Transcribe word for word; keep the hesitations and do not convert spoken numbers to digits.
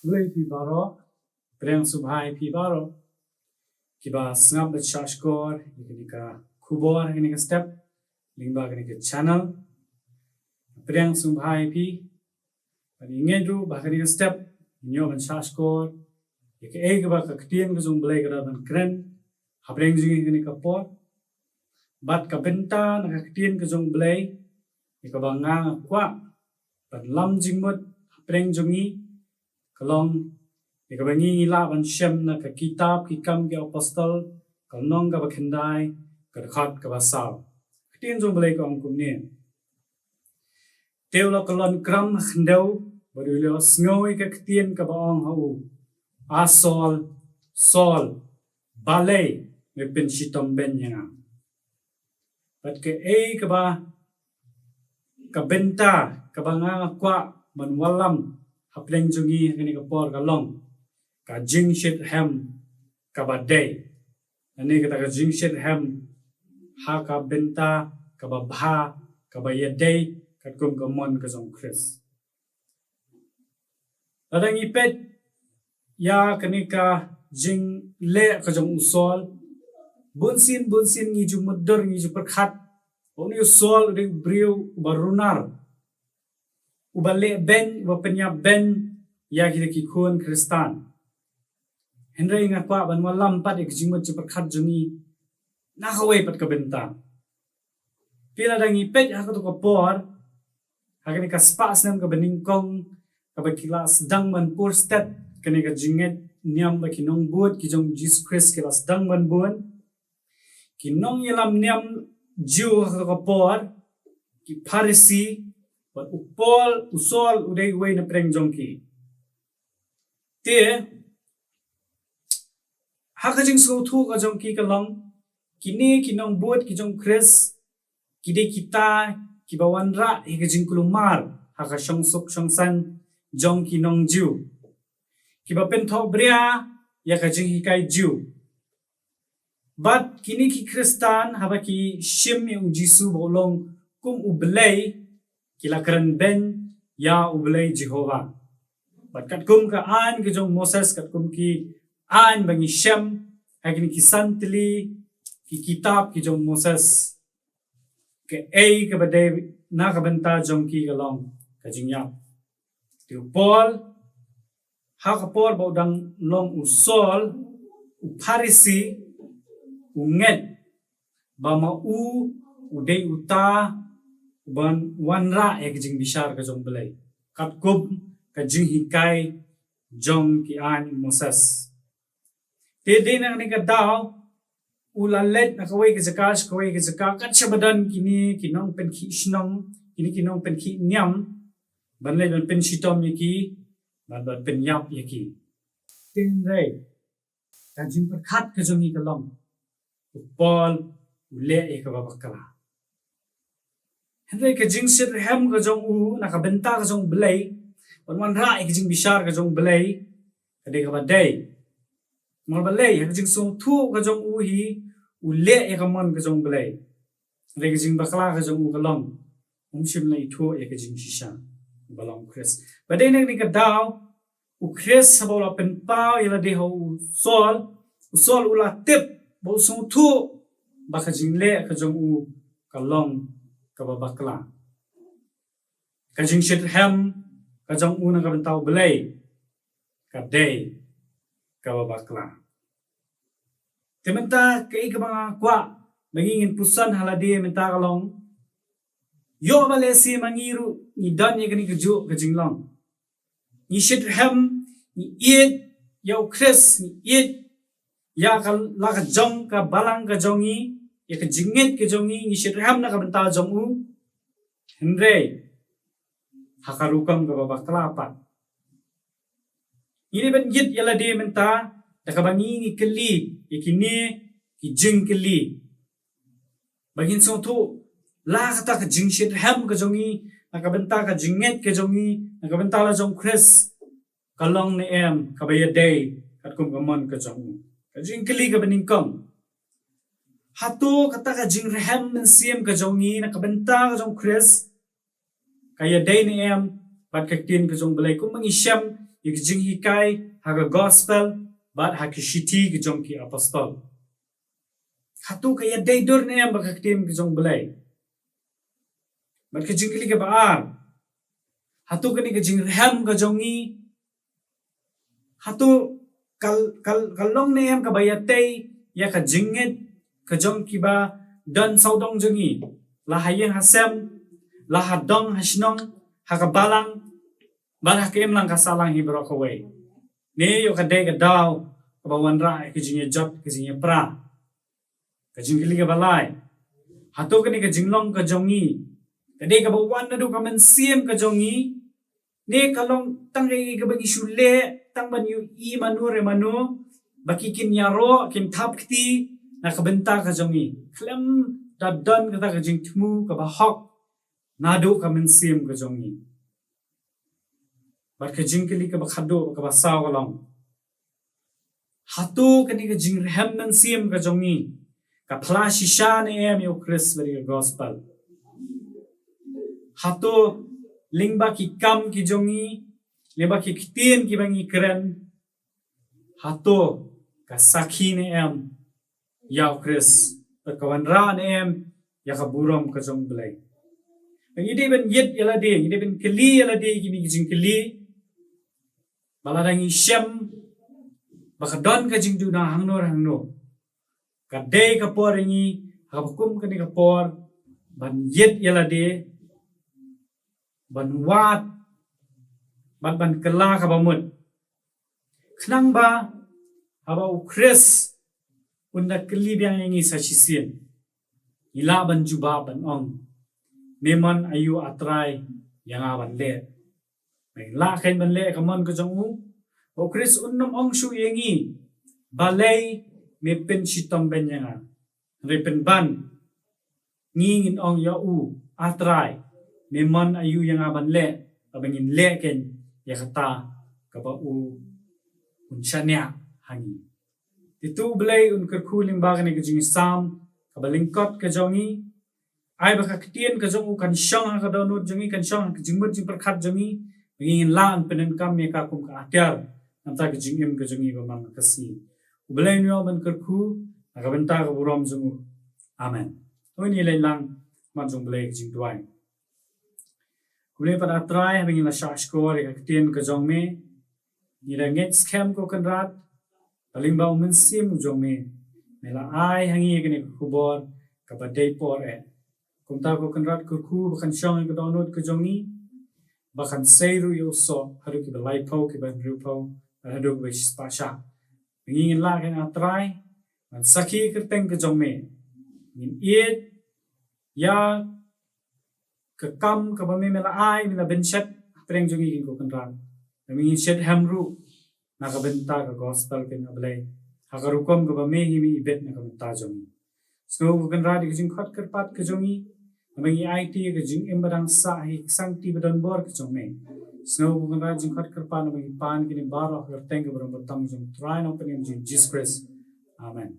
Khublei phi baroh, pdiang sngewbha ïa phi baroh kiba sngap bad shahshkor ïa kane ka khubor, kane ka step lyngba kane ka channel. Pdiang sngewbha ïa phi. Bad ngi ngeit ruh ba kane ka step ngin ïoh ban shahshkor ïa kaei kaba ka ktien ka jong U Blei ka dei ban kren hapdeng jong ngi kane ka por. Bad ka bynta na ka ktien ka jong U Blei ïa kaba nga nga kwah ban lam jingmut hapdeng jong ngi ka long ïa kaba ngi ngi lah ban shem na ka kitab Ki Kam ki Apostol, ka lynnong kaba khyndai, ka dkhot kaba saw. Ka ktien jong U Blei ka ong kumne: Te u la kyllon kram ha khyndew bad u la ïohsngew ïa ka ktien kaba ong ha u, A Saul, Saul, balei me pynshitom beiñ ïa nga? Bad kaei kaba, ka bynta kaba nga nga kwah ban wallam hapdeng jong ngi ha kane ka por ka long ka jingshitrhem kaba dei. Lane kata ka jingshitrhem ha ka bynta kaba bha, kaba ïadei katkum ka mon ka jong U Khrist. Lada ngi peit ïa kane ka jingleh ka jong u Saul, bunsien bunsien ngi ju mutdur, ngi ju pyrkhat ba une u Saul u dei u briew uba runar, uba leh beiñ, uba pynïap beiñ ïa kita ki khun Khristan. Hynrei nga kwah ban wallam pat ïa ka jingmut jingpyrkhat jong ngi na kawei pat ka bynta. Te lada ngi peit ha kato ka por, ha kane ka spah snem kaba nyngkong kaba ki la sdang ban pur stet kane ka jingngeit niam, ba ki nongbud ki jong U Jisu Khrist ki la sdang ban bun, ki nongïalam niam Jiw ha kato ka por, ki Pharisi, bad u Paul, u Saul u dei uwei na pdeng jong ki. Te ha ka jingsngewthuh ka jong ki ka long, kine ki nongbud ki jong U Khrist ki dei kita kiba wanrah ïa ka jingkulmar ha ka shongsuk shongsaiñ jong ki nong Jiw, kiba pynthohbria ïa ka jinghikai Jiw. Bad kine ki Khristan haba ki shim ïa U Jisu ba u long kum U Blei, ki la kren beiñ ïa U Blei Jehobah. Bad katkum ka aiñ ka jong u Moses, katkum ki aiñ ba ngi shem ha kine ki san tylli ki kitab ki jong u Moses, kaei kaba dei na ka bynta jong ki ka long ka jingïap. Te u Paul, ha ka por ba u dang long u Saul, u Pharisi, u ngeit ba ma u u dei uta uban wanrah ïa ka jingbishar ka jong U Blei katkum ka jinghikai jong ki aiñ u Moses. Te dei na kane ka daw u la leit na kawei ka jaka sha kawei ka jaka, kat shaba don kine ki nongpynkhih shnong, kine ki nongpynkhih niam, ban leit ban pynshitom ïa ki, ban, ban pynïap ïa ki. Hynrei ka jingpyrkhat ka jong ngi ka long, u Paul u leh ïa kaba bakla. Hynrei ka jingshitrhem ka jong u na ka bynta ka jong U Blei, ban wanrah ïa ka jingbishar ka jong U Blei, ka dei kaba dei. Namar balei? Ha ka jingsngewthuh ka jong u hi u leh ïa ka mon ka jong U Blei. Hynrei ka jingbakla ka jong u ka long, um shym la ithuh ïa ka jingshisha ba long U Khrist. Ba dei na kane ka daw u Khrist haba u la pynpaw ïa lade ha u Saul, u Saul u la tip, ba u sngewthuh ba ka jingleh ka jong u ka long kaba bakla. Ka jingshitrhem ka jong u na ka bynta U Blei ka dei kaba bakla. Te mynta kaei kaba nga kwah ba ngi ngin puson ha lade mynta ka long, ïoh ba lehse ma ngi ruh ngi don ïa kane kajuh ka jinglong. Ngi shitrhem, ngi ïeit ïa U Khrist, ngi ïeit ïa ka la ka jong ka balang ka jong ngi, ïa ka jingngeit ka jong ngi, ngi shitrhem na ka bynta jong u. Hynrei ha ka rukom kaba bakla pat. Ngi dei ban ïit ïa lade mynta da kaba ngi ngi kylli ïa kine ki jingkylli, ba ngin sngewthuh la kata ka jingshitrhem ka jong ngi na ka bynta ka jingngeit ka jong ngi, na ka bynta la jong U Khrist, ka long ne em kaba ïadei katkum ka mon ka jong u. Ka jingkylli kaba nyngkong, hato kata ka jingrhem mynsiem ka jong ngi na ka bynta ka jong U Khrist ka ïadei ne em bad ka ktien ka jong U Blei? Kumba ngi shem ïa ka jinghikai ha ka gospel bad ha ki shithi ka jong ki apostol. Hato ka ïadei dur ne em bad ka ktien ka jong U Blei? Bad ka jingkylli kaba ar, hato kane ka jingrhem ka jong ngi, hato ka, ka, ka long ne em kaba ïatei ïa ka jingngeit ka jong kiba don sawdong jong ngi, la ha ïing ha sem, la ha dong ha shnong, ha ka balang bad ha ka imlang ka sahlang hi baroh kawei? Ne ïoh ka dei ka daw kaba wanrah ïa ka jingïajot, ka jingïapra? Ka jingkylli kaba lai, hato kane ka jinglong ka jong ngi ka dei kaba wan naduh ka mynsiem ka jong ngi, ne ka long tang kaei kaba ngi shu leh tang ban ïohi mano re mano, ba ki kin ïaroh, kin thap kti na ka bynta ka jong ngi, khlem da don kata ka jingthmu kaba hok naduh ka mynsiem ka jong ngi? Bad ka jingkylli kaba khadduh, kaba saw ka long, hato kane ka jingrhem mynsiem ka jong ngi ka phla shisha ne em ïa U Khrist bad ïa ka gospel? Hato lyngba ki kam ki jong ngi, lyngba ki ktien kiba ngi kren, hato ka sakhi ne em ïa U Khrist bad ka wanrah ne em ïa ka burom ka jong U Blei? Ngi dei ban ïit ïa lade, ngi dei ban kylli ïa lade kine ki jingkylli, ba lada ngi shem ba ka don ka jingduna hangno hangno, ka dei ka por ïa ngi ha kaba kum kane ka por ban ïit ïa lade, ban wad bad ban kylla kaba mut, khnang ba haba U Khrist un da kylli biang ïa ngi sa shisien, ngi lah ban jubab ban ong, me mon aïu, A Trai, ïa nga ban leh? Me lah kein ban leh ka mon ka jong u? Ba U Khrist un nym ong shuh ïa ngi, balei me pynshitom beiñ ïa nga? Hynrei pynban ngi ngin ong ïa u, A Trai, me mon aïu ïa nga ban leh? Kaba ngin leh kein ïa kata kaba u un shaniah ha ngi. Te to U Blei un kyrkhu lyngba kane ka jingsam kaba lyngkot ka jong ngi. Ai ba ka ktien ka jong u kan shong ha ka dohnud jong ngi, kan shong ha ka jingmut jingpyrkhat jong ngi, ba ngi ngin lah ban pyndonkam ïa ka kum ka atiar na ka bynta ka jingim ka jong ngi ba man la ka sngi. U Blei un ïoh ban kyrkhu na ka bynta ka burom jong u. Amen. To ngin ïaleit lang ha khmat jong U Blei ha ka jingduwai. Khublei pat A Trai, haba ngi la shah shkor ïa ka ktien ka jong me, ngi da ngeit skhem, ko Kynrad, ba lyngba u Mynsiem u jong me, me la ai ha ngi ïa kane ka khubor kaba dei por eh. Kumta, ko Kynrad, kyrkhu ba kan shong ha ka dohnud ka jong ngi, ba kan sei ruh ïa u soh haduh kiba laiphew, kiba hynriewphew, bad haduh kiba shispah shah. Ba ngi ngin lah kein, A Trai, ban sakhi ha ka kyrteng ka jong me. Ngin ïeit ïa ka kam kaba me, me la ai, me la bynshet hapdeng jong ngi kein, ko Kynrad. Ba me ngin shet hem ruh na ka bynta ka gospel kein, A Blei, ha ka rukom kaba me hi me ibit na ka bynta jong ngi. Sngew, ko Kynrad, ïa ka jingkhot kyrpad ka jong ngi, naba ngi aiti ïa ka jingim ba dang sah ha ka sangti ba donbor ka jong me. Sngew, ko Kynrad, jingkhot kyrpad naba ngi pan kine baroh ha ka kyrteng kaba don bteng jong U Trai Nongpynim jong ngi, Jisu Khrist. Amen.